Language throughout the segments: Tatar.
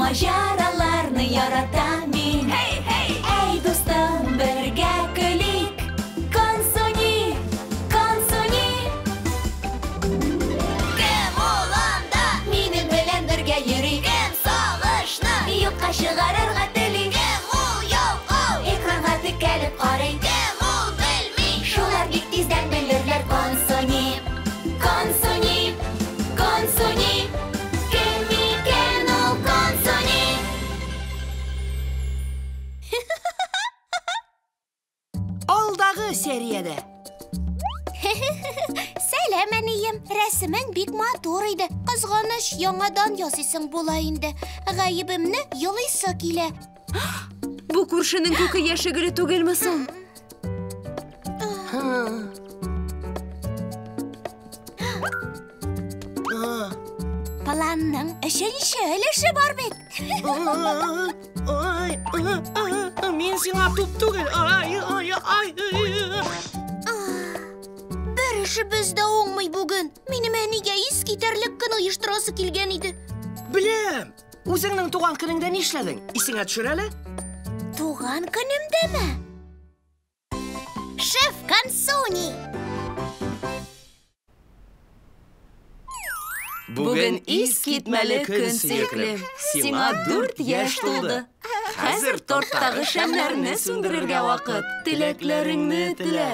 Маҗараларны яратам мин. Hey, hey! Әй, дустым, бергә көлик. Консуни, Консуни. Кем ул анда? Минем белән бергә йөри. Кем сагышны юкка чыгарырга тели? Кем ул ялкау? Экранга текәлеп карый. Кем ул белми? Шулар бик тиздән белерләр. Консуни, Консуни, Консуни. Кем икән ул Консуни? Алдагы сериядә. Сәлам, әнием. Рәсемең бик матур иде. Кызганыч, яңадан ясыйсың була инде. Гаебемне елыйсы килә. Бу күршенең күке яше гөле түгелме соң? Планның өченче өлеше бар бит. Ай, мин сиңа туп түгел. Ай, ай, ай. Бер эшебез дә уңмый бүген. Минем әнигә искитәрлек көн оештырасы килгән иде. Беләм. Үзеңнең туган көнеңдә нишләдең? Исеңә төшер әле. Туган көнемдәме? Шеф Консуни! Бүген искитмәле көн, сөеклем. Сиңа 4 яшь тулды. Хәзер торттагы шәмнәрне сүндерергә вакыт. Теләкләреңне телә.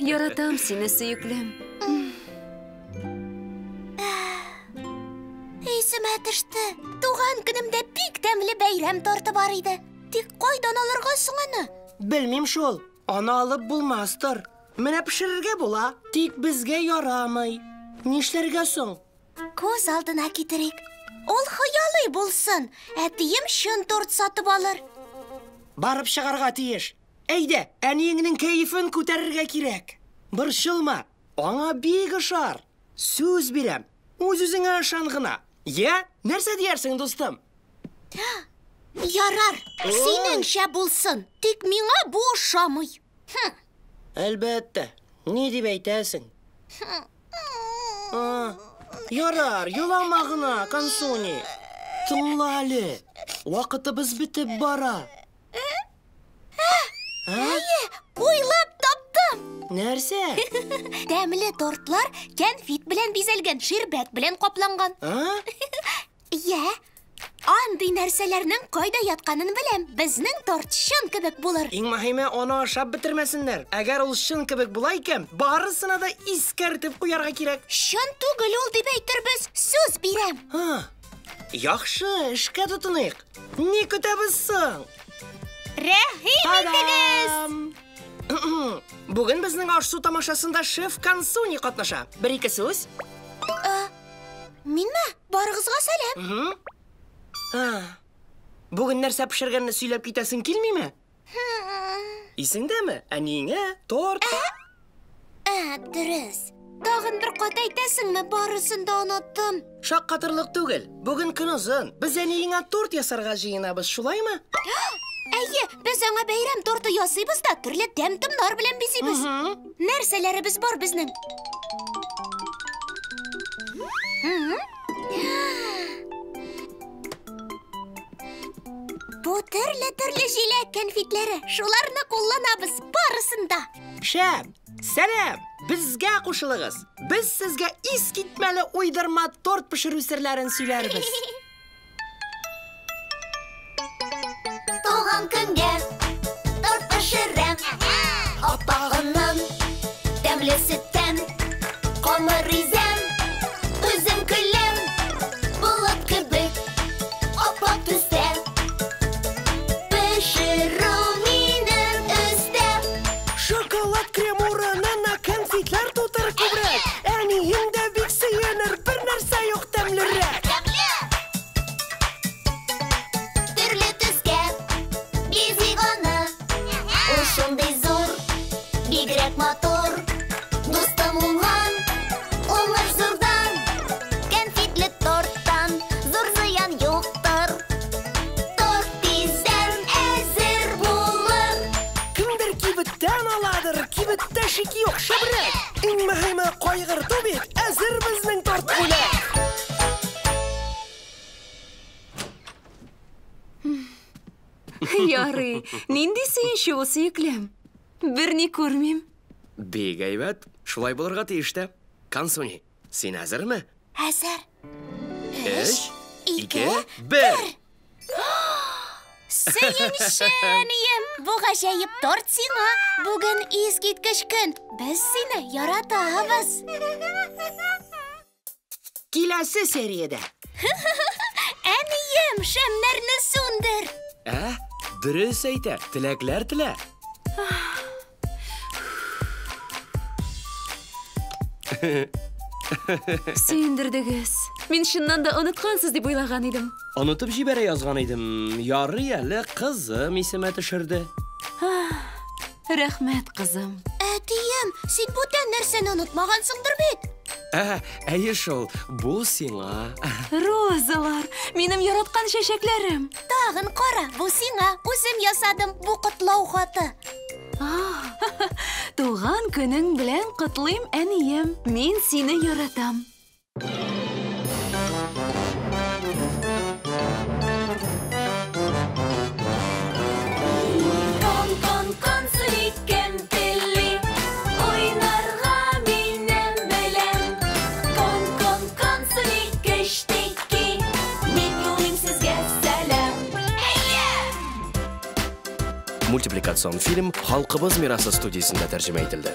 Яратам сине, сөеклем. Исемә төште. Туган көнемдә бик тәмле бәйрәм торты бар иде. Тик кайдан алырга соң аны? Белмим шул. Аны алып булмастыр. Менә пешерергә була, тик безгә ярамый. Нишләргә соң? Күз алдына китерик. Ул хыялый булсын. Әтием чын торт сатып алыр. Барып чыгарга тиеш. Әйдә, әниеңнең кәефен күтәрергә кирәк. Борчылма, аңа бик ошар. Сүз бирәм, үз-үзеңә ышан гына. Йә, нәрсә диярсең, дустым? Ярар, синеңчә булсын. Тик миңа бу ошамый. Әлбәттә, ни дип әйтәсең? Ярар, елама гына, Консуни. Тыңла әле, вакытыбыз бетеп бара. Әйе, уйлап таптым. Нәрсә? Тәмле тортлар кәнфит белән бизәлгән, ширбәт белән капланган. Йә, андый нәрсәләрнең кайда ятканын беләм. Безнең торт чын кебек булыр. Иң мөһиме, аны ашап бетермәсеннәр. Әгәр ул чын кебек була икән, барысына да искәртеп куярга кирәк. Чын түгел ул дип әйтербез, сүз бирәм. Яхшы, эшкә тотыныйк. Ни көтәбез соң? Рәхим итегез! Бүген безнең аш-су тамашасында шеф Консуни катнаша. Бер-ике сүз. Минме? Барыгызга сәлам. Бүген нәрсә пешергәнне сөйләп китәсең килмиме? Исеңдәме? Әниеңә торт. Дөрес. Тагын бер кат әйтәсеңме? Барысын да оныттым. Шаккатырлык түгел. Бүген көн озын. Без әниеңә торт ясарга җыенабыз, шулаймы? Әйе, без аңа бәйрәм торты ясыйбыз да төрле тәм-томнар белән бизибез. Нәрсәләребез бар безнең? Бу төрле-төрле җиләк кәнфитләре. Шуларны кулланабыз барысын да. Шәп! Сәлам! Безгә кушылыгыз. Без сезгә искитмәле уйдырма торт пешерү серләрен сөйләрбез. Туган көнгә торт пешерәм. Аппагыннан, тәмле сөттән, камыр изәм. Үзем көләм, болыт кебек, аппак төстә. Пешерү минем өстә. Шоколад крем урынына конфетлар тутыр күбрәк. Әнием дә бик сөенер, бер нәрсә юк тәмлерәк. Тәмле! Төрле төскә бизик аны. Ул шундый зур, бигрәк матур. Дустым уңган, уңыш зурдан. Кәнфитле торттан зур зыян юктыр. Торт тиздән әзер булыр. Кемдер кибеттән аладыр, кибеттә шик юк, шәбрәк. Иң мөһиме кайгырту бит, әзер безнең торт бүләк. Ярый. Нинди сөенче ул, сөеклем? Берни күрмим. Бик әйбәт. Шулай булырга тиеш тә. Консуни, син әзерме? Әзер. Өч, ике, бер. Сөенче, әнием! Бу гаҗәеп торт сиңа. Бүген искиткеч көн. Без сине яратабыз. Киләсе сериядә. Әнием, шәмнәрне сүндер. Ә, дөрес әйтә, теләкләр телә. Сөендердегез. Мин чыннан да оныткансыз дип уйлаган идем. Онытып җибәрә язган идем. Ярый әле кызым исемә төшерде. Рәхмәт, кызым. Әтием, син бүтән нәрсәне онытмагансыңдыр бит? Ә, әйе шул, бу сиңа. Розалар, минем яраткан чәчәкләрем. Тагын кара, бу сиңа. Үзем ясадым бу котлау хаты. Туган көнең белән котлыйм, әнием. Мин сине яратам. Кон, кон, консуни, кем тели уйнарга минем белән? Кон, кон, консуни, кечтеки, мин юлыйм сезгә сәлам. Әйе! Мультипликацион фильм Халкыбыз мирасы студиясендә тәрҗемә ителде.